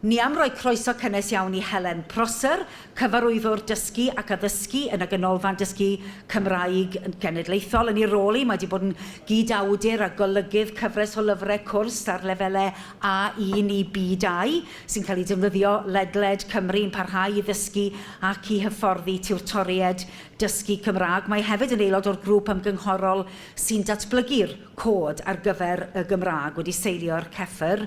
Ni am roi croeso cynnes iawn i Helen Prosser, Cyfarwyddwr Dysgu ac Addysgu yn y Ganolfan Dysgu Cymraeg Genedlaethol. Yn ei rôl hi, mae wedi bod yn gyd-awdur a golygydd cyfres o lyfrau cwrs ar lefelau A1 i B2, sy'n cael eu defnyddio ledled Cymru yn parhau i ddysgu ac i hyfforddi tiwtoriaid dysgu Cymraeg. Mae hefyd yn aelod o'r grŵp ymgynghorol sy'n datblygu'r Cod ar gyfer y Gymraeg wedi seilio ar Cefr.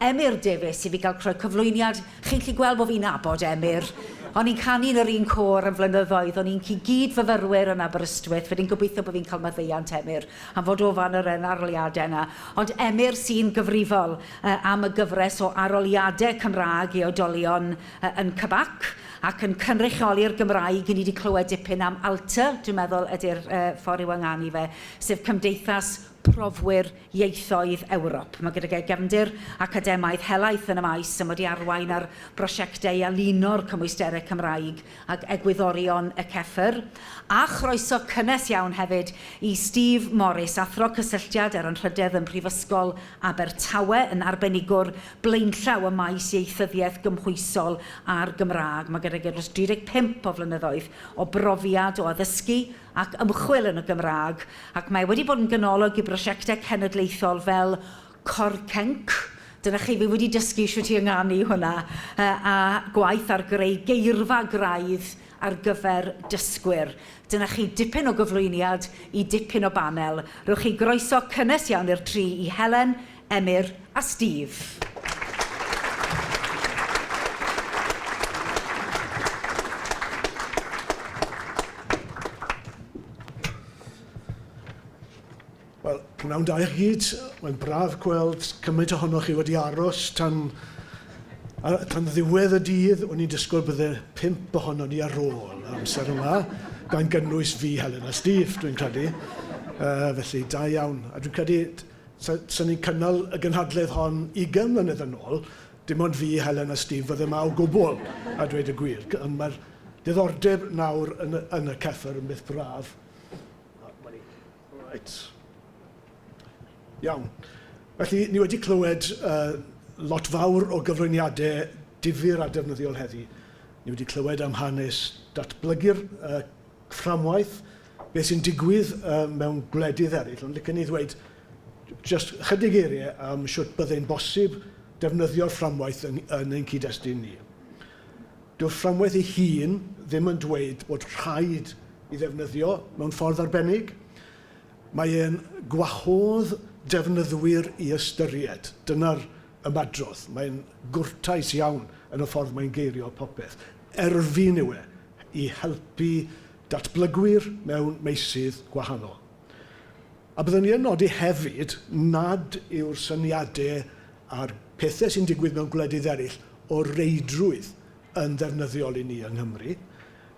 Emyr Davies i fi gael creu cyflwyniad. Chi'n gallu gweld bod fi'n nabod Emyr. O'n i'n canu yn yr un côr am flynyddoedd, o'n i'n gyd-fyfyrwyr yn Aberystwyth, wedyn gobeithio bod fi'n cael maddeuant Emyr am fod o fan yr arholiadau yna. Ond Emyr sy'n gyfrifol am y gyfres o arholiadau Cymraeg i oedolion yn CBAC ac yn cynrychioli'r Gymraeg. Ni wedi clywed dipyn am ALTA, dwi'n meddwl ydy'r ffordd i'w ynganu fe, sef Cymdeithas Profwyr Ieithoedd Ewrop. Mae gydag e gefndir academaidd helaeth yn y maes a mae wedi arwain ar brosiectau i aluno'r cymwysterau Cymraeg ag egwyddorion y CEFR. A chroeso cynnes iawn hefyd i Steve Morris, Athro Cysylltiad er Anrhydedd ym Mhrifysgol Abertawe, yn arbenigwr blaenllaw ym maes ieithyddiaeth gymhwysol a'r Gymraeg. Mae gydag e dros 35 o flynyddoedd o brofiad o addysgu ac ymchwil yn y Gymraeg, ac mae wedi bod yn ganolog i brosiectau cenedlaethol fel Corcenc, dyna chi, fi wedi dysgu shwt i ynganu hwnna, a gwaith ar greu geirfa graidd ar gyfer dysgwyr. Dyna chi dipyn o gyflwyniad i dipyn o banel. Rhowch chi groeso cynnes iawn i'r tri, i Helen, Emyr a Steve. Wel, pnawn da i chi gyd. Mae'n braf gweld cymaint ohonoch chi wedi aros tan, tan ddiwedd y dydd. O'n i'n disgwyl bydde pump ohono ni ar ôl yr amser yma, gan gynnwys fi, Helen a Steve, dwi'n credu. Uh, felly, da iawn. A dwi'n credu, Sa, sa ni'n cynnal y gynhadledd hon 20 mlynedd yn ôl, dim ond fi, Helen a Steve fydde yma o gwbl, a dweud y gwir. Ond mae'r diddordeb nawr yn, yn y ceffyr yn beth braf. Right. Iawn. Felly, ni wedi clywed uh, lot fawr o gyflwyniadau difyr a defnyddiol heddi. Ni wedi clywed am hanes datblygu'r uh, fframwaith, beth sy'n digwydd mewn gwledydd eraill, ond licen i ddweud jyst chydig eiriau am shwt byddai'n bosib defnyddio'r fframwaith yn, yn ein cyd-destun ni. Dyw'r fframwaith ei hun ddim yn dweud bod rhaid i ddefnyddio mewn ffordd arbennig. Mae e'n gwahodd defnyddwyr i ystyried. Dyna'r ymadrodd. Mae'n gwrtais iawn yn y ffordd mae'n geirio popeth. Erfyn yw e i helpu datblygwyr mewn meysydd gwahanol. A byddwn i yn nodi hefyd nad yw'r syniadau a'r pethau sy'n digwydd mewn gwledydd eraill o reidrwydd yn ddefnyddiol i ni yng Nghymru.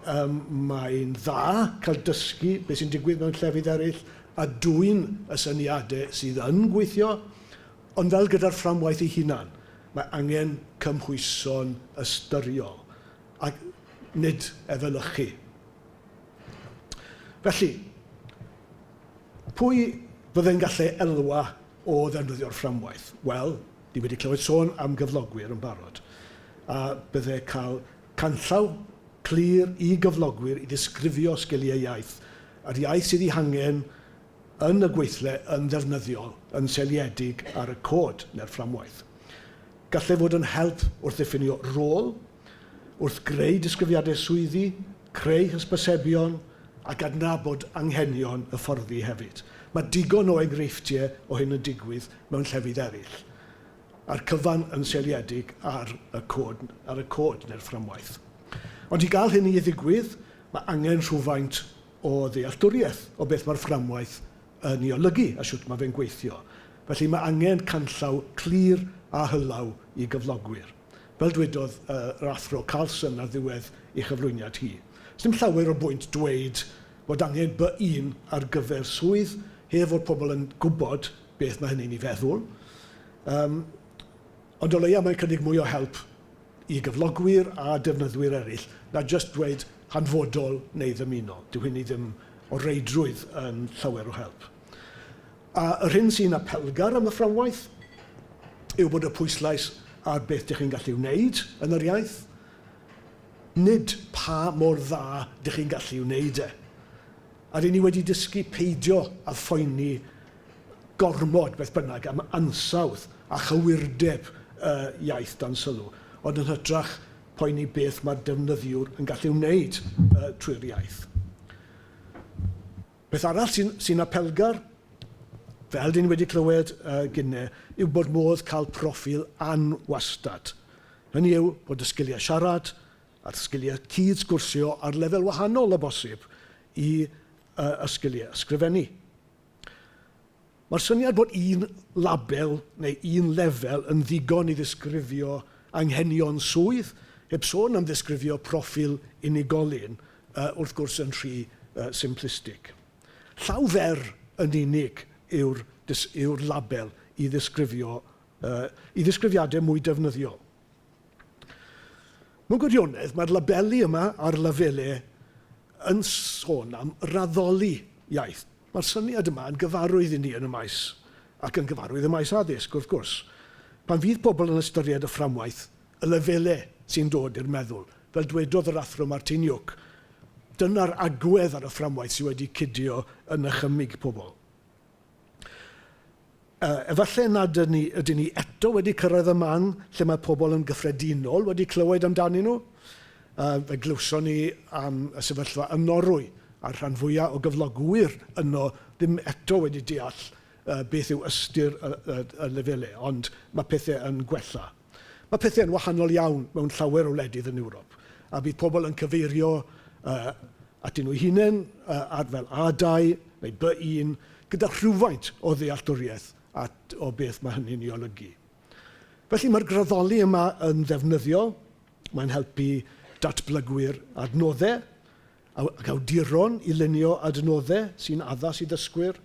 Um, mae'n dda cael dysgu beth sy'n digwydd mewn llefydd eraill a dwyn y syniadau sydd yn gweithio, ond fel gyda'r fframwaith ei hunan, mae angen cymhwyso'n ystyriol. ac nid efelychu. Felly, pwy fydde'n gallu elwa o ddefnyddio'r fframwaith? Wel, ni wedi clywed sôn am gyflogwyr yn barod, a bydde cael canllaw clir i gyflogwyr i ddisgrifio sgiliau iaith, a'r iaith sydd ei hangen yn y gweithle yn ddefnyddiol, yn seiliedig ar y cod neu'r fframwaith. Gallai fod yn help wrth ddiffinio rôl, wrth greu disgrifiadau swyddi, creu hysbysebion ac adnabod anghenion hyfforddi hefyd. Mae digon o enghreifftiau o hyn yn digwydd mewn llefydd eraill, a'r cyfan yn seiliedig ar y cod, ar y cod neu'r fframwaith. Ond i gael hynny i ddigwydd, mae angen rhywfaint o ddealltwriaeth o beth mae'r fframwaith yn ei olygu a shwt mae fe'n gweithio. Felly mae angen canllaw clir a hylaw i gyflogwyr. Fel dwedodd yr Athro Carlson ar ddiwedd ei chyflwyniad hi, sdim llawer o bwynt dweud bod angen B1 ar gyfer swydd heb fod pobl yn gwybod beth mae hynny'n ei feddwl. Um, ond o leia mae'n cynnig mwy o help i gyflogwyr a defnyddwyr eraill na jyst dweud hanfodol neu ddymunol. Dyw hynny ddim o reidrwydd yn llawer o help. A yr hyn sy'n apelgar am y fframwaith yw bod y pwyslais ar beth dych chi'n gallu wneud yn yr iaith, nid pa mor dda dych chi'n gallu wneud e. A ry'n ni wedi dysgu peidio â phoeni gormod, beth bynnag, am ansawdd a chywirdeb y iaith dan sylw, ond yn hytrach poeni beth mae'r defnyddiwr yn gallu wneud trwy'r iaith. Peth arall sy'n sy apelgar, fel dyn ni wedi clywed gynne, yw bod modd cael proffil anwastad. Hynny yw bod y sgiliau siarad a'r sgiliau cyd-sgwrsio ar lefel wahanol o bosib i y sgiliau ysgrifennu. Mae'r syniad bod un label neu un lefel yn ddigon i ddisgrifio anghenion swydd, heb sôn am ddisgrifio proffil unigolyn, wrth gwrs yn rhy simplistig. Llaw fer yn unig yw'r yw'r label i ddisgrifio i ddisgrifiadau mwy defnyddiol. Mewn gwirionedd, mae'r labeli yma a'r lefelau yn sôn am raddoli iaith. Mae'r syniad yma yn gyfarwydd i ni yn y maes, ac yn gyfarwydd ym maes addysg, wrth gwrs. Pan fydd pobl yn ystyried y fframwaith, y lefelau sy'n dod i'r meddwl, fel dwedodd yr Athro Martyniuk, dyna'r agwedd ar y fframwaith sydd wedi cydio yn nychymyg pobl. Efallai nad ydyn ni, ydyn ni eto wedi cyrraedd y man lle mae pobl yn gyffredinol wedi clywed amdanyn nhw. Fe glywson ni am y sefyllfa yn Norwy, a'r rhan fwyaf o gyflogwyr yno ddim eto wedi deall beth yw ystyr y, y, y lefelau, ond mae pethau yn gwella. Mae pethau yn wahanol iawn mewn llawer o wledydd yn Ewrop, a bydd pobl yn cyfeirio atyn nhw hunain ar fel A2 neu B1 gyda rhywfaint o ddealltwriaeth at, o beth mae hynny'n ei olygu. Felly mae'r graddoli yma yn ddefnyddiol, mae'n helpu datblygwyr adnoddau ac awduron i lunio adnoddau sy'n addas i ddysgwyr.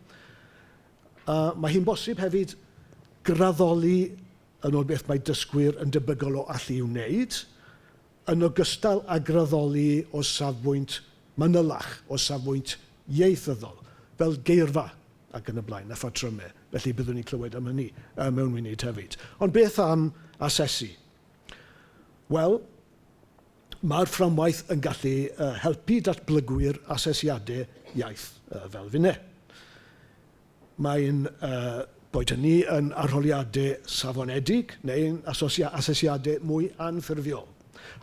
A mae hi'n bosib hefyd graddoli yn ôl beth mae dysgwyr yn debygol o allu i'w wneud, yn ogystal â graddoli o safbwynt manylach, o safbwynt ieithyddol, fel geirfa ac yn y blaen, a phatrymau. Felly byddwn ni'n clywed am hynny mewn munud hefyd. Ond beth am asesu? Wel, mae'r fframwaith yn gallu helpu datblygwyr asesiadau iaith fel finne. Mae'n, boed hynny yn arholiadau safonedig neu'n asesiadau mwy anffurfiol.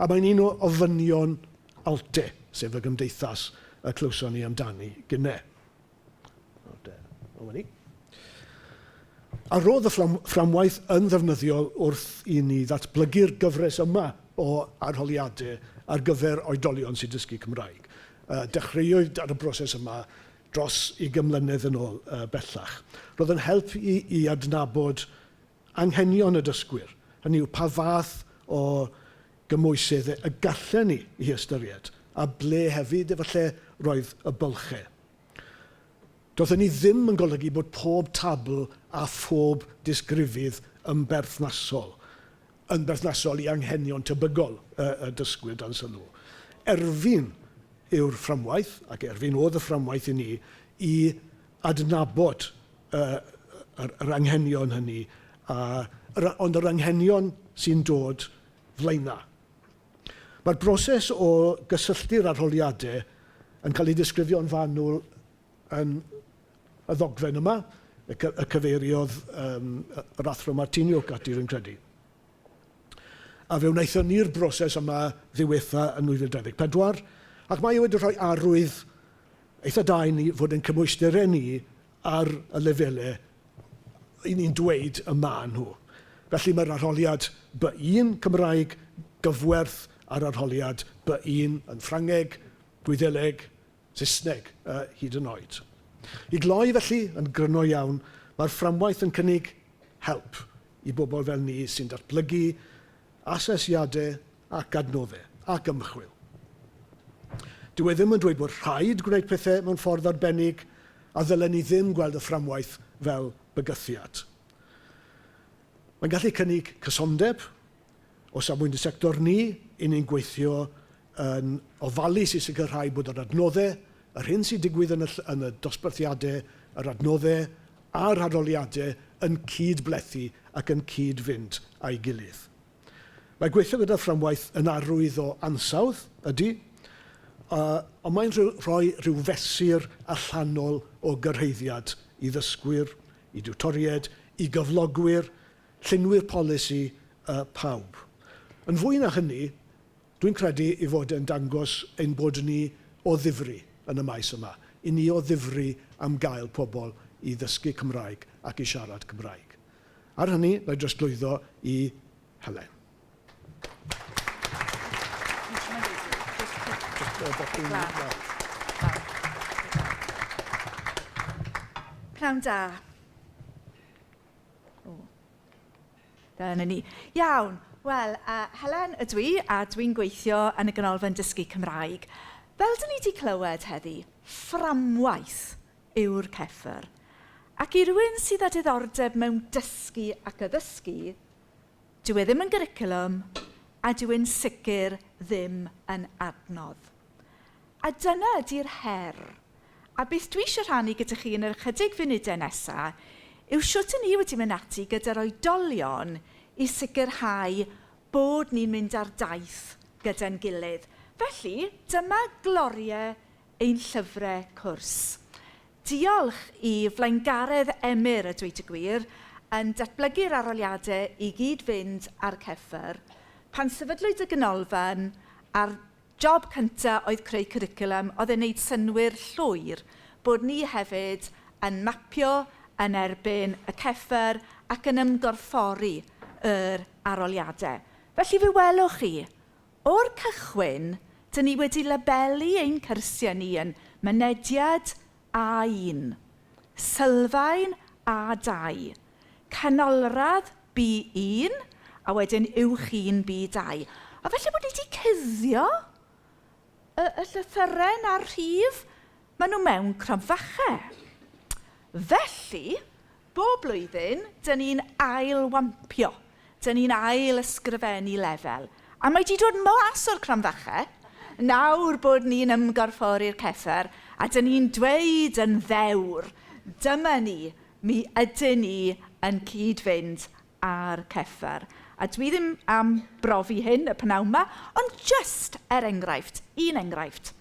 A mae'n un o ofynion ALTE, sef y gymdeithas y clywson ni amdani gynne. A roedd y fframwaith yn ddefnyddiol wrth i ni ddatblygu'r gyfres yma o arholiadau ar gyfer oedolion sy'n dysgu Cymraeg. Dechreuwyd ar y broses yma dros ugain mlynedd yn ôl bellach. Roedd yn help i i adnabod anghenion y dysgwyr, hynny yw pa fath o gymhwysedd y gallen ni ei hystyried, a ble hefyd efallai roedd y bylchau. Doedd hynny ddim yn golygu bod pob tabl a phob disgrifydd yn berthnasol, yn berthnasol i anghenion tebygol y dysgwyr dan sylw. Erfyn yw'r fframwaith, ac erfyn oedd y fframwaith i ni, i adnabod yr, yr anghenion hynny, a, yr, ond yr anghenion sy'n dod flaenau. Mae'r broses o gysylltu'r arholiadau yn cael ei ddisgrifio'n fanwl yn y ddogfen yma, y, y cyfeiriodd um, yr Athro Martiniuk ati, rwy'n credu. A fe wnaethon ni'r broses yma ddiwetha yn 2024, ac mae e wedi rhoi arwydd eitha da i ni fod yn cymwysterau ni ar y lefelau i ni'n dweud y maen nhw. Felly mae'r arholiad B1 Cymraeg gyfwerth â'r arholiad B1 yn Ffrangeg, Gwyddeleg, Saesneg hyd yn oed. I gloi felly, yn gryno iawn, mae'r fframwaith yn cynnig help i bobl fel ni sy'n datblygu asesiadau ac adnoddau ac ymchwil. Dyw e ddim yn dweud bod rhaid gwneud pethau mewn ffordd arbennig a ddylen ni ddim gweld y fframwaith fel bygythiad. Mae'n gallu cynnig cysondeb o safbwynt y sector ni, i ni'n gweithio yn ofalus i sicrhau bod yr adnoddau, yr hyn sy'n digwydd yn y, yn y dosbarthiadau, yr adnoddau a'r arholiadau yn cyd-blethu ac yn cyd-fynd â'i gilydd. Mae gweithio gyda'r fframwaith yn arwydd o ansawdd, ydy, ond mae'n rhoi rhyw fesur allanol o gyrhaeddiad i ddysgwyr, i diwtoriaid, i gyflogwyr, llunwyr polisi, pawb. Yn fwy na hynny, dwi'n credu ei fod e'n dangos ein bod ni o ddifri yn y maes yma. I ni o ddifri am gael pobl i ddysgu Cymraeg ac i siarad Cymraeg. Ar hynny, na i drosglwyddo i Helen. Pnawn da. O. Dyna ni. Iawn. Wel, uh, Helen ydw i, a dwi'n gweithio yn y Ganolfan Dysgu Cymraeg. Fel dyn ni wedi clywed heddi, fframwaith yw'r ceffyr. Ac i rywun sydd â diddordeb mewn dysgu ac addysgu, dyw e ddim yn gyricwlwm a dyw e'n sicr ddim yn adnodd. A dyna ydy'r her. A beth dwi eisiau rhannu gyda chi yn yr ychydig funudau nesa yw shwt 'y ni wedi mynd ati gyda'r oedolion i sicrhau bod ni'n mynd ar daith gyda'n gilydd. Felly, dyma gloriau ein llyfrau cwrs. Diolch i flaengaredd Emyr, a dweud y gwir, yn datblygu'r arholiadau i gyd-fynd â'r CEFR. Pan sefydlwyd y ganolfan, a'r job cynta' oedd creu cwricwlwm, oedd e'n neud synnwyr llwyr bod ni hefyd yn mapio yn erbyn y CEFR ac yn ymgorffori yr arholiadau. Felly fe welwch chi, O'r cychwyn, dyn ni wedi labelu ein cyrsiau ni yn Mynediad A1, Sylfaen A2, Canolradd B1 a wedyn Uwch 1 B2. A falle bod ni wedi cuddio y, y llythyren a'r rhif, maen nhw mewn cromfachau. Felly, Bob blwyddyn, dyn ni'n ail-wampio, dyn ni'n ail-ysgrifennu lefel. A mae 'di dod mas o'r cromfache, nawr bod ni'n ymgorffori'r ceffyr, a dyn ni'n dweud yn ddewr, dyma ni, mi ydyn ni yn cyd-fynd â'r ceffyr. A dwi ddim am brofi hyn y p'nawn 'ma, ond jyst er enghraifft, un enghraifft.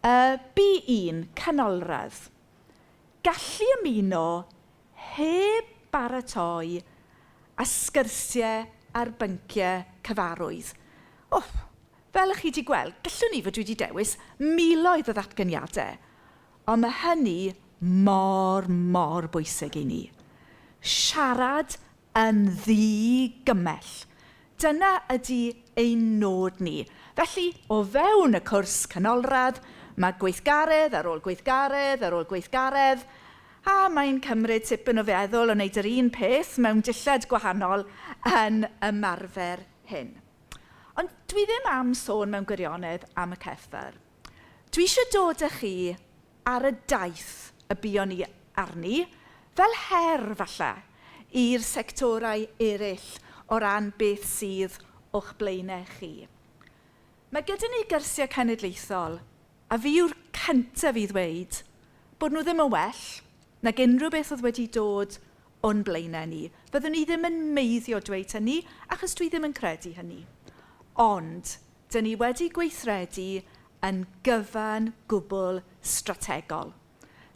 Y B1, canolradd. Gallu ymuno heb baratoi a sgyrsiau ar bynciau cyfarwydd. O, fel y'ch chi 'di gweld, gallwn i fod wedi dewis miloedd o ddatganiadau, ond mae hynny mor, mor bwysig i ni. Siarad yn ddi-gymell. Dyna ydy ein nod ni. Felly, o fewn y cwrs canolradd, mae gweithgaredd ar ôl gweithgaredd ar ôl gweithgaredd, a mae'n cymryd tipyn o feddwl o wneud yr un peth mewn dillad gwahanol yn ymarfer hyn. Ond dwi ddim am sôn mewn gwirionedd am y ceffyl. Dwi eisiau dod â chi ar y daith y buon ni arni, fel her falle, i'r sectorau eraill o ran beth sydd o'ch blaenau chi. Mae gyda ni gyrsiau cenedlaethol, a fi yw'r cyntaf i ddweud bod nhw ddim yn well nag unrhyw beth oedd wedi dod o'n blaenau ni. Fyddwn i ddim yn meiddio dweud hynny, achos dwi ddim yn credu hynny. Ond, dyn ni wedi gweithredu yn gyfan gwbl strategol.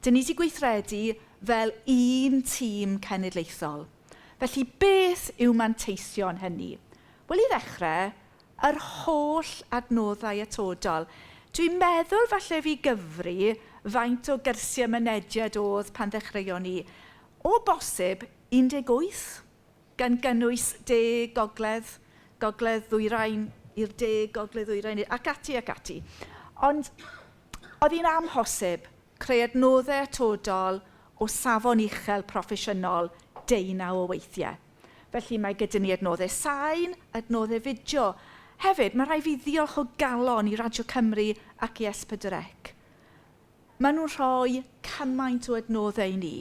Dyn ni 'di gweithredu fel un tîm cenedlaethol. Felly beth yw manteision hynny? Wel i ddechrau, yr holl adnoddau atodol. Dwi'n meddwl falle fi gyfri faint o gyrsiau mynediad oedd pan ddechreuon ni. O bosib 18? gan gynnwys de, gogledd, gogledd ddwyrain i'r de, gogledd ddwyrain i'r... ac ati ac ati. Ond oedd hi'n amhosib creu adnoddau atodol o safon uchel proffesiynol deunaw o weithiau. Felly mae gyda ni adnoddau sain, adnoddau fideo. Hefyd, mae rhaid fi ddiolch o galon i Radio Cymru ac i S4C. Maen nhw'n rhoi cymaint o adnoddau i ni.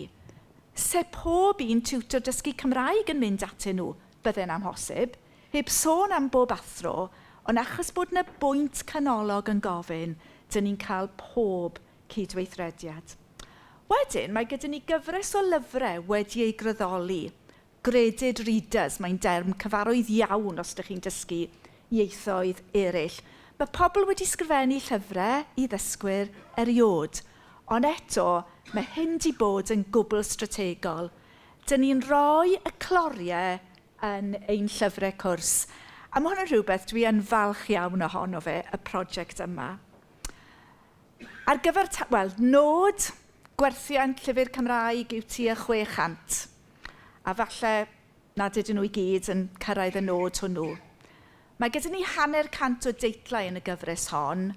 Se pob un tiwtor dysgu Cymraeg yn mynd atyn nhw, bydde'n amhosib, heb sôn am bob athro, ond achos bod 'na bwynt canolog yn gofyn, 'dyn ni'n cael pob cydweithrediad. Wedyn, mae gyda ni gyfres o lyfrau wedi eu gryddoli. Graded readers, mae'n derm cyfarwydd iawn os ydych chi'n dysgu ieithoedd eraill. Mae pobl wedi sgrifennu llyfrau i ddysgwyr eriod, ond eto mae hyn 'di bod yn gwbl strategol. Dyn ni'n rhoi y cloriau yn ein llyfrau cwrs, a mae hwn yn rhywbeth dwi yn falch iawn ohono fe, y prosiect yma. Ar gyfer, wel, nod gwerthiant llyfr Cymraeg yw tua 600, a falle nad ydyn nhw i gyd yn cyrraedd y nod hwnnw. Mae gyda ni 50 o deitlau yn y gyfres hon,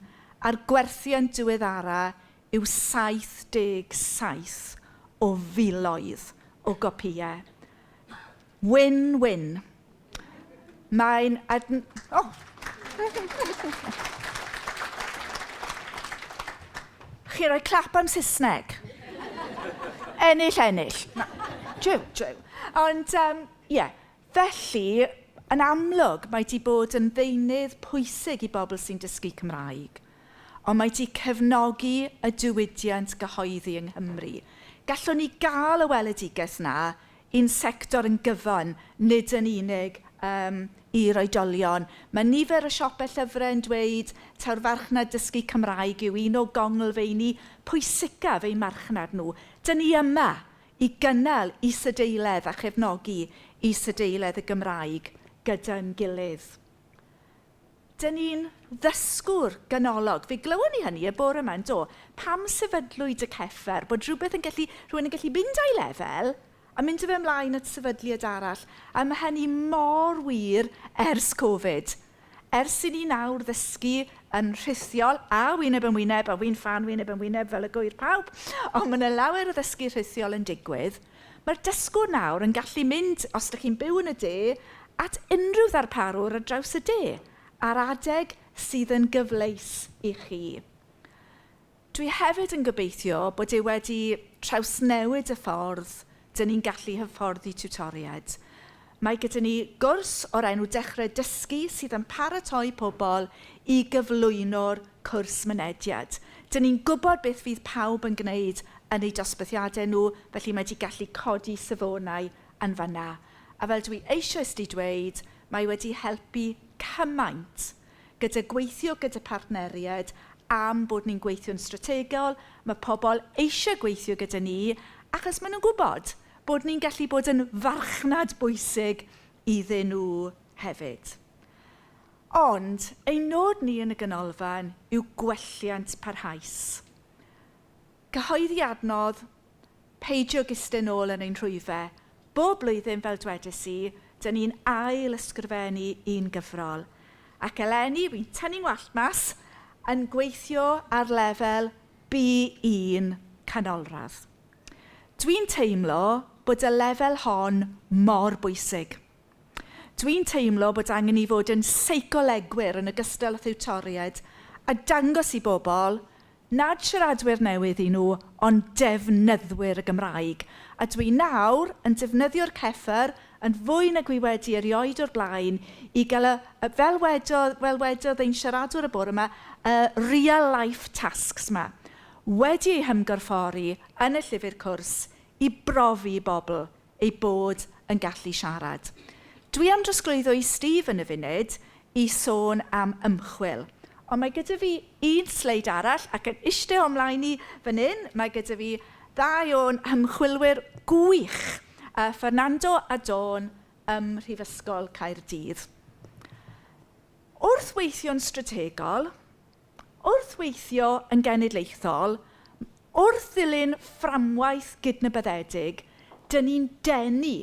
a'r gwerthiant diweddara yw 77 o filoedd o gopïau. Win-win. Mae'n... Oh! Chi roi clap am Saesneg. Ennill, ennill. Na, jiw, jiw. Ond, ie, yeah. Felly, yn amlwg, mae 'di bod yn ddeunydd pwysig i bobl sy'n dysgu Cymraeg, ond mae 'di cefnogi y diwydiant gyhoeddi yng Nghymru. Gallwn ni gael y weledigaeth 'na i'n sector yn gyfan, nid yn unig i'r oedolion. Mae nifer o siopau llyfrau yn dweud taw'r farchnad dysgu Cymraeg yw un o gonglfeini pwysicaf eu marchnad nhw. Dyn ni yma i gynnal isadeiledd a chefnogi isadeiledd y Gymraeg gyda'n gilydd. Dyn ni'n ddysgwr ganolog. Fe glywon ni hynny y bore yma, yn do? Pam sefydlwyd y Cefr? Bod rhywbeth yn gallu, rhywun yn gallu mynd â'i lefel a mynd â fe ymlaen at sefydliad arall. A mae hynny mor wir ers Covid. Ers i ni nawr ddysgu yn rhithiol a wyneb yn wyneb, a wi'n ffan wyneb yn wyneb fel y gŵyr pawb, ond mae yna lawer o ddysgu rhithiol yn digwydd, mae'r dysgwr nawr yn gallu mynd, os dych chi'n byw yn y de, at unrhyw ddarparwr ar draws y de, ar adeg sydd yn gyfleus i chi. Dwi hefyd yn gobeithio bod e wedi trawsnewid y ffordd dyn ni'n gallu hyfforddi tiwtoriaid. Mae gyda ni gwrs o'r enw Dechrau Dysgu sydd yn paratoi pobl i gyflwyno'r cwrs mynediad. Dyn ni'n gwybod beth fydd pawb yn gwneud yn eu dosbarthiadau nhw, felly mae 'di gallu codi safonau yn fan'na. A fel dwi eisoes 'di dweud, mae wedi helpu cymaint gyda gweithio gyda partneriaid am bod ni'n gweithio'n strategol, mae pobl eisiau gweithio gyda ni achos maen nhw'n gwybod bod ni'n gallu bod yn farchnad bwysig iddyn nhw hefyd. Ond ein nod ni yn y ganolfan yw gwelliant parhaus. Cyhoeddi adnodd, peidio ag iste nôl yn ein rhwyfe. Bob blwyddyn, fel dwedais i, dyn ni'n ail ysgrifennu un gyfrol. Ac eleni, wi'n tynnu ngwallt mas, yn gweithio ar lefel B1 canolradd. Dwi'n teimlo bod y lefel hon mor bwysig. Dwi'n teimlo bod angen i fod yn seicolegwyr yn ogystal â thiwtoriaid a dangos i bobl nad siaradwyr newydd i nhw ond defnyddwyr y Gymraeg, a dwi nawr yn defnyddio'r Cefr yn fwy nag wi wedi erioed o'r blaen i gael y, y, fel wedodd, fel wedodd ein siaradwr y bore yma, y real life tasks 'ma, wedi eu hymgorffori yn y llyfr cwrs i brofi i bobl eu bod yn gallu siarad. Dwi am drosglwyddo i Steve yn y funud i sôn am ymchwil. Ond mae gyda fi un sleid arall ac yn iste o mlaen i fan hyn mae gyda fi ddau o'n hymchwilwyr gwych, Fernando a Dawn ym Mhrifysgol Caerdydd. Wrth weithio'n strategol, wrth weithio yn genedlaethol, wrth ddilyn fframwaith gydnabyddedig, dyn ni'n denu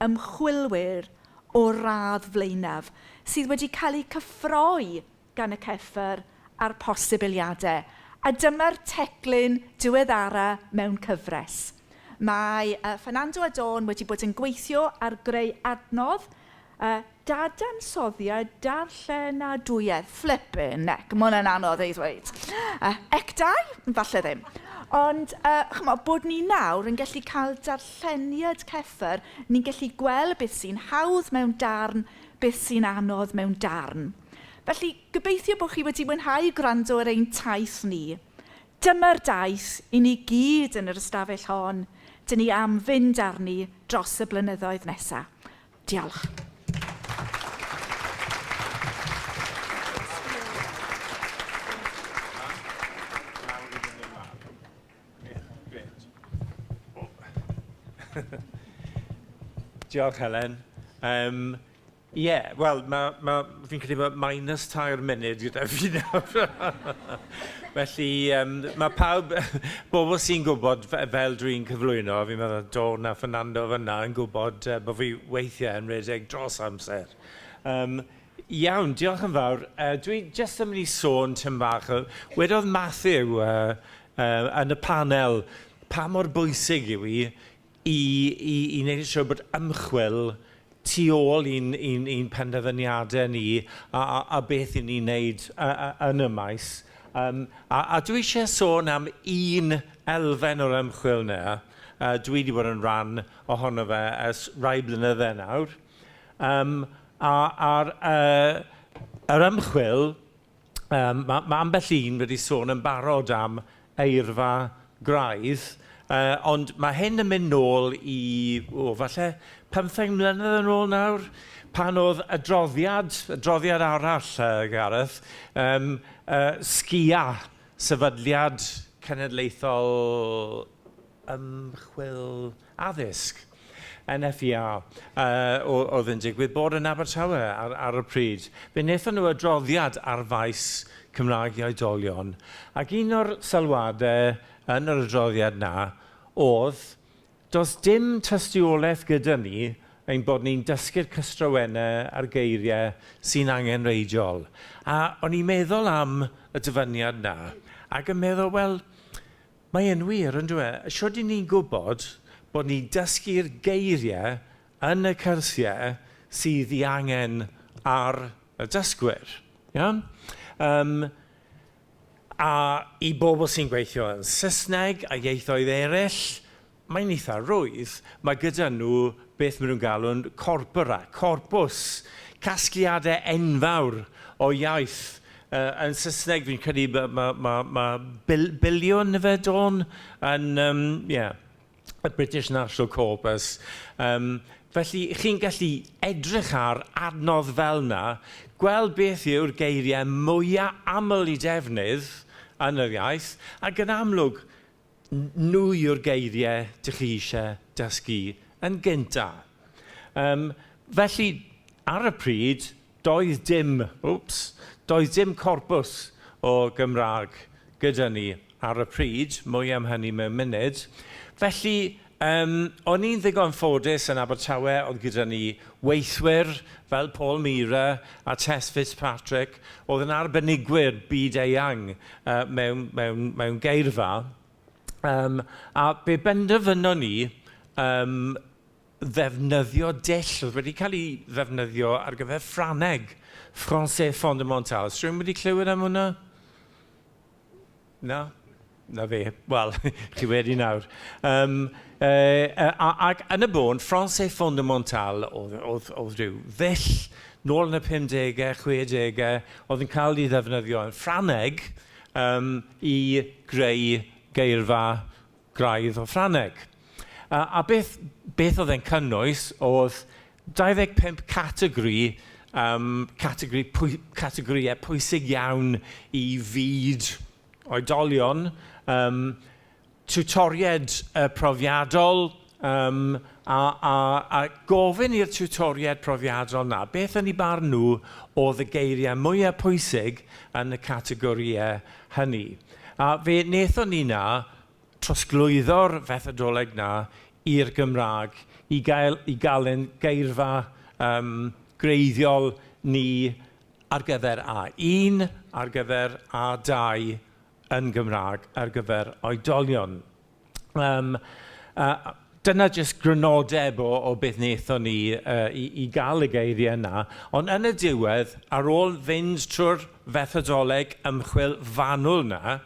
ymchwilwyr o'r radd flaenaf sydd wedi cael eu cyffroi gan y Cefr a'r posibiliadau. A dyma'r teclyn diweddara mewn cyfres. Mae Fernando a Dawn wedi bod yn gweithio ar greu adnodd Dadansoddiad darllenadwyedd. Flippin' neck, mae hwnna'n anodd ei ddweud. Ecdau? Falle ddim. Ond chimod, bod ni nawr yn gallu cael darlleniad Cefr, ni'n gallu gweld beth sy'n hawdd mewn darn, beth sy'n anodd mewn darn. Felly, gobeithio bod chi wedi mwynhau gwrando ar ein taith ni. Dyma'r daith i ni gyd yn yr ystafell hon. Dyn ni am fynd arni dros y blynyddoedd nesaf. Diolch. Diolch, Helen. Um, Ie, yeah, wel, ma, ma, fi'n credu bod minus tair munud gyda fi nawr. Felly, um, mae pawb, bobl sy'n gwybod fel dwi'n cyflwyno, fi'n meddwl Dawn a Fernando fyna yn gwybod uh, bod fi weithiau yn rhedeg dros amser. Um, iawn, diolch yn fawr. Uh, dwi jyst yn mynd i sôn tym bach. Wedodd Matthew uh, uh, yn y panel pa mor bwysig yw i i, i, i wneud yn siŵr bod ymchwil tu ôl i'n, i'n, i'n penderfyniadau ni a, a, a beth i ni'n wneud yn y maes. Um, a, a dwi eisiau sôn am un elfen o'r ymchwil yna. Uh, dwi wedi bod yn rhan ohono fe ers rai blynyddau nawr. Um, a, a'r, uh, yr ymchwil Um, mae, mae ambell un wedi sôn yn barod am eirfa graidd, uh, ond mae hyn yn mynd nôl i, o, falle 15 mlynedd yn ôl nawr, pan oedd adroddiad, adroddiad arall, uh, Gareth, um, uh, SGIA, Sefydliad Cenedlaethol Ymchwil Addysg, NFEA, oedd yn digwydd bod yn Abertawe ar, ar y pryd. Fe wnaethon nhw adroddiad ar faes Cymraeg i oedolion, ac un o'r sylwadau yn yr adroddiad na oedd, does dim tystiolaeth gyda ni ein bod ni'n dysgu'r cystrawennau a'r geiriau sy'n angenrheidiol. A o'n i'n meddwl am y dyfyniad na, ac yn meddwl, wel, Mae e'n wir, yn dyw e? Shwd 'y ni'n gwybod bod ni'n dysgu'r geiriau yn y cyrsiau sydd 'i angen ar y dysgwyr? Iawn? Um, a i bobl sy'n gweithio yn Saesneg a ieithoedd eraill, Mae'n eitha rwydd, mae gyda nhw beth maen nhw'n galw'n corpora, corpws, casgliadau enfawr o iaith. Uh, yn Saesneg, fi'n credu mae ma, ma, ma bil, biliwn ife, Dawn, yn, um, yeah, y British National Corpus. Um, felly, chi'n gallu edrych ar adnodd fel yna, gweld beth yw'r geiriau mwyaf aml i defnydd yn yr iaith, ac yn amlwg, Nhw yw'r geiriau dych chi eisiau dysgu yn gynta. Um, felly, ar y pryd, doedd dim, wps, doedd dim corpws o Gymraeg gyda ni ar y pryd, mwy am hynny mewn munud. Felly, um, o'n i'n ddigon ffodus yn Abertawe, oedd gyda ni weithwyr fel Paul Meara a Tess Fitzpatrick, oedd yn arbenigwyr byd eang uh, mewn, mewn, mewn geirfa. Um, a be benderfynon ni um, ddefnyddio dull oedd wedi cael ei ddefnyddio ar gyfer Ffrangeg, Français fondamental. Oes rhywun wedi clywed am hwnna? Na? Na fe. Wel, chi wedi nawr. Um, uh, ac yn y bôn, Français fondamental oedd, oedd, oedd rhyw ddull nôl yn y 50au, 60au, oedd yn cael ei ddefnyddio yn Ffrangeg um, i greu geirfa graidd o Ffrangeg. A, a beth, beth oedd e'n cynnwys oedd 25 categori, um, categori pwy, categorïau pwysig iawn i fyd oedolion, um, tiwtoriaid uh, profiadol, um, a, a, a gofyn i'r tiwtoriaid profiadol na, beth yn eu barn nhw oedd y geiriau mwyaf pwysig yn y categorïau hynny. A fe wnaethon ni na trosglwyddo'r fethodoleg na i'r Gymraeg i gael, i gael ein geirfa um, greiddiol ni ar gyfer A1, ar gyfer A2 yn Gymraeg, ar gyfer oedolion. Um, uh, dyna jyst grynodeb o, o beth wnaethon ni uh, i, i gael y geiriau yna. Ond yn y diwedd, ar ôl fynd trwy'r fethodoleg ymchwil fanwl yna,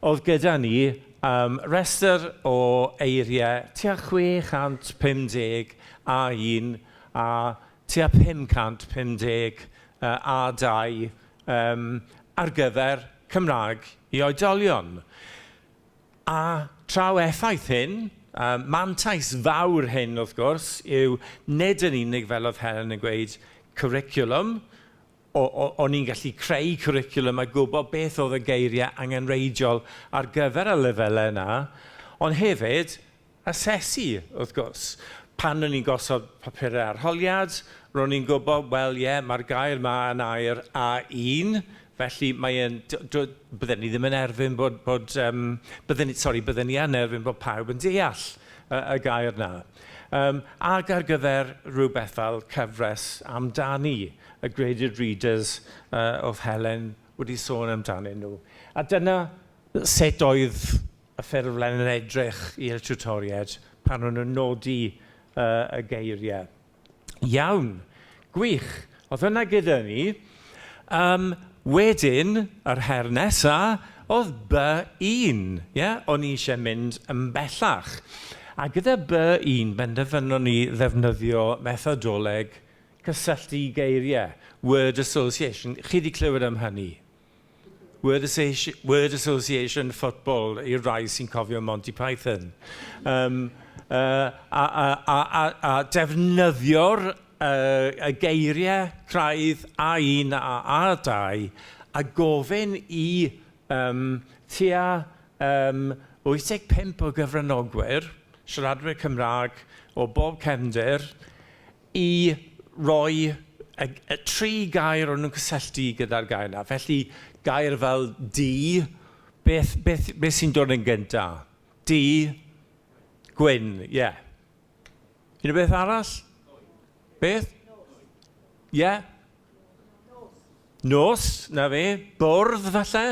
oedd gyda ni um, restr o eiriau tua 650 A1 a tua 550 uh, A2 um, ar gyfer Cymraeg i oedolion. A traw effaith hyn, Mantais fawr hyn, wrth gwrs, yw nid yn unig, fel oedd Helen yn gweud, cwricwlwm, o'n i'n gallu creu cwricwlwm a gwybod beth oedd y geiriau angenrheidiol ar gyfer y lefelau yna, ond hefyd asesu, wrth gwrs. Pan o'n i'n gosod papurau arholiad, ro'n i'n gwybod, wel ie, mae'r gair 'ma yn air A1, felly mae e'n... bydden ni ddim yn erfyn bod... bod um, bydden ni, sori, bydden ni yn erfyn bod pawb yn deall y, y gair 'na. Ac ar gyfer rhywbeth fel cyfres amdani, y graded readers oedd Helen wedi sôn amdanyn nhw. A dyna sut oedd y ffurflen yn edrych i'r tiwtoriaid pan o'n nhw'n nodi y geiriau. Iawn, gwych. Oedd hwnna gyda ni. Wedyn, yr her nesa oedd B1. Yeah? O'n i eisiau mynd yn bellach. A gyda B1, benderfynon ni ddefnyddio methodoleg cysylltu geiriau, word association. Chi wedi clywed am hynny? Word association, word association football i'r rai sy'n cofio Monty Python. A defnyddio'r y geiriau craidd A1 a A2 a gofyn i tua 85 o gyfranogwyr, siaradwyr Cymraeg o bob cefndir, i roi y, y tri gair o'n nhw'n cysylltu gyda'r gair yna. Felly, gair fel du, beth, beth, beth sy'n dod yn gyntaf? Du, gwyn, ie. Yeah. Unrhyw beth arall? Beth? Ie? Yeah. Nos, na fe. Bwrdd, falle.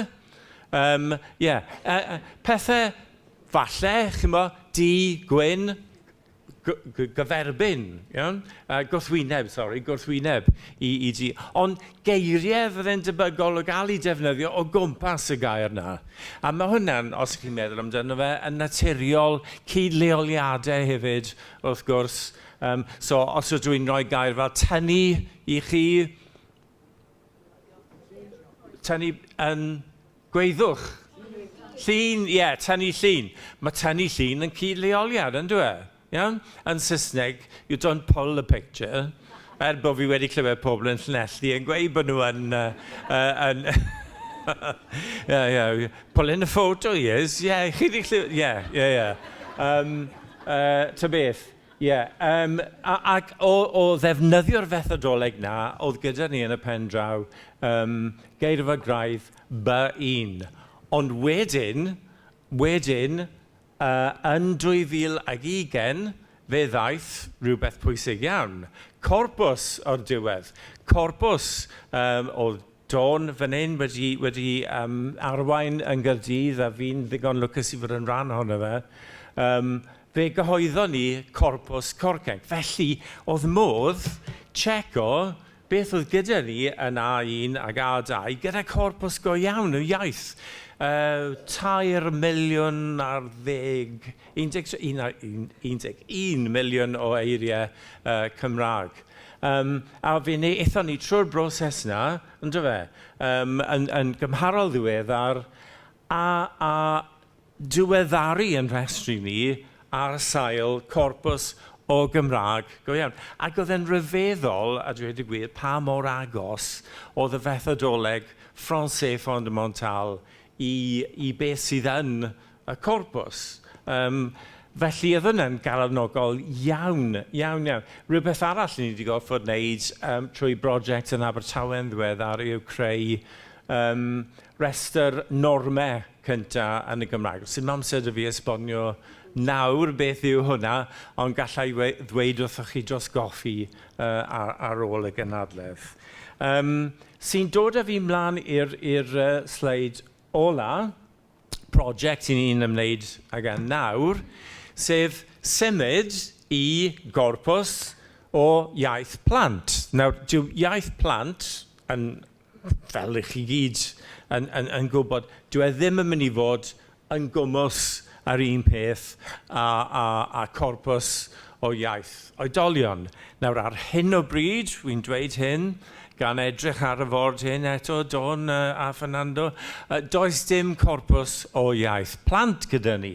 Yeah. Pethau, falle, chi'mbo, du, gwyn, gyferbyn, iawn? Gwrthwyneb, sori, gwrthwyneb i, i du. Ond geiriau fydde'n debygol o gael eu defnyddio o gwmpas y gair 'na. A mae hwnna'n, os ych chi'n meddwl amdano fe, yn naturiol, cyd-leoliadau hefyd, wrth gwrs. So, os ydw i'n rhoi gair fel tynnu i chi, tynnu yn gweithwch. Llun, ie, yeah, tynnu llun. Mae tynnu llun yn cyd-leoliad, yn dwi e? Iawn? Yn Saesneg, you don't pull a picture. Er bod fi wedi clywed pobl yn Llanelli yn gweud bod nhw yn... yn yeah, yeah. Pulling a photo, he is. Yeah, chi wedi clywed... Yeah, yeah, yeah. Ta beth, Ie, yym, ac o, o ddefnyddio'r fethodoleg 'na, oedd gyda ni yn y pen draw geirfa graidd B1. Ond wedyn, wedyn, yn 2020, fe ddaeth rhywbeth pwysig iawn. Corpws o'r diwedd. Corpws oedd Dawn fan hyn wedi, wedi arwain yn Gaerdydd a fi'n ddigon lwcus i fod yn rhan ohono fe. Fe gyhoeddon ni corpws Corcenc. Felly, oedd modd checo beth oedd gyda ni yn A1 ac A2 gyda corpws go iawn y iaith. 3 miliwn ar ddeg, 11 miliwn o eiriau Cymraeg. A fe wnaethon ni trwy'r broses 'na, yndyfe, yn, yn gymharol ddiweddar, a, a diweddaru yn rhestri ni ar sail corpws o Gymraeg go iawn. Ac oedd e'n rhyfeddol, a dweud y gwir, pa mor agos oedd y fethodoleg Français fondamental i, i beth sydd yn y corpws. Felly oedd hwnna'n galonogol iawn, iawn, iawn. Rhywbeth arall ni wedi gorfod wneud trwy brosiect yn Abertawe'n ddiweddar yw creu rhestr normau cynta yn y Gymraeg. Does dim amser 'da fi esbonio nawr beth yw hwnna, ond galla i ddweud wrthoch chi dros goffi ar, ar ôl y gynhadledd. Sy'n dod â fi mlaen i'r i'r sleid ola, prosiect i ni'n ymwneud ag e nawr, sef symud i gorpws o iaith plant. Nawr, dyw iaith plant yn fel ych chi gyd yn, yn, yn gwybod, dyw e ddim yn mynd i fod yn gwmws ar un peth a, a, a corpws o iaith oedolion. Nawr, ar hyn o bryd, wy'n dweud hyn, gan edrych ar y ford hyn eto, Dawn a Fernando, does dim corpws o iaith plant gyda ni.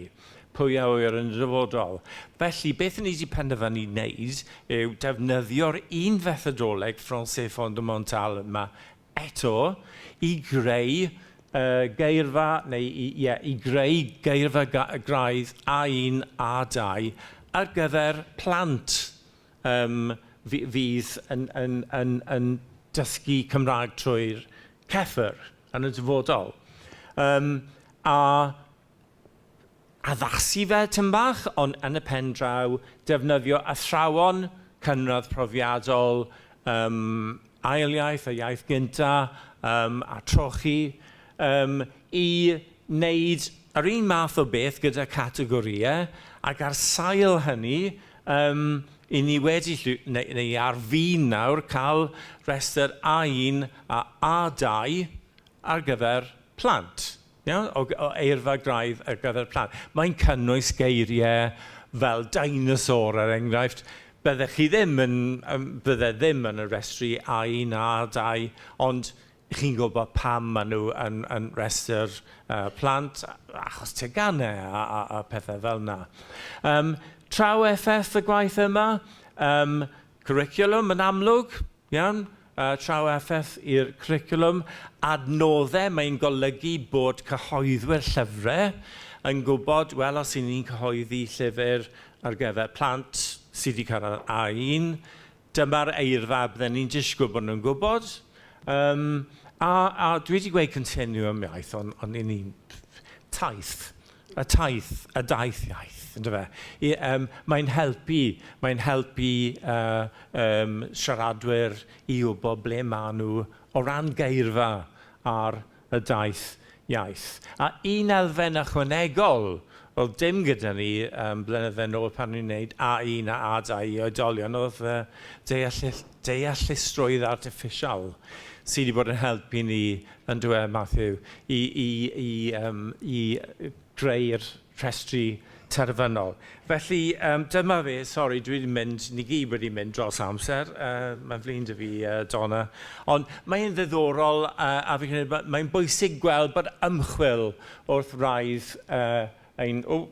Pwy a ŵyr yn y dyfodol. Felly, beth ni wedi penderfynu wneud yw defnyddio'r un fethodoleg Français Fondamental yma eto i greu uh, geirfa, neu i, yeah, i greu geirfa graidd A1, A2 ar gyfer plant um, fydd yn, yn, yn, yn dysgu Cymraeg trwy'r CEFR yn y dyfodol. Um, a addasu fe tym bach, ond yn y pen draw, defnyddio athrawon cynradd profiadol, um, ail iaith a iaith gynta, um, a trochi, um, i wneud yr un math o beth gyda categorïau, ac ar sail hynny, um, i ni wedi, neu, neu ar fin nawr, cael rhestr A1 a A2 ar gyfer plant. Iawn? O, o eirfa graidd ar gyfer plant. Mae'n cynnwys geiriau fel dinosaur, er enghraifft. Byddech chi ddim yn, bydde ddim yn y rhestru A1 a A2, ond chi'n gwybod pam maen nhw yn, yn rhestr plant, achos teganau a, a, a pethau fel yna. Um, traw effaith y gwaith yma, um, cwricwlwm yn amlwg, Iawn? Traw effaith i'r cwricwlwm. Adnoddau, mae'n golygu bod cyhoeddwyr llyfrau yn gwybod, wel, os y'n ni'n cyhoeddi llyfr ar gyfer plant sydd wedi cyrraedd A1, dyma'r eirfa bydden ni'n disgwyl bod nhw'n gwybod. Um, a, a dwi wedi gweud continuum iaith, ond on, on ni'n taith. Y taith, y daith iaith, yndyfe? I, um, mae'n helpu, mae'n helpu uh, um, siaradwyr i wybod ble maen nhw o ran geirfa ar y daith iaith. A un elfen ychwanegol oedd dim gyda ni um, blynydde nôl pan ni'n gwneud A1 a A2 i oedolion oedd uh, deall, deallusrwydd artiffisial sydd wedi bod yn helpu ni Yn dyw e, Matthew, i, i, i, um, i greu'r rhestri terfynol. Felly, um, dyma fe, sori, dwi wedi mynd, ni gyd wedi mynd dros amser, uh, mae'n flin dy fi, uh, Donna. Ond mae'n ddiddorol, uh, a fi'n credu, mae'n bwysig gweld bod ymchwil wrth wraidd uh, ein, oh,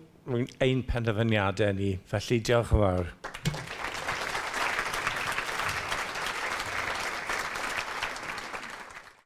ein penderfyniadau ni. Felly, diolch yn fawr.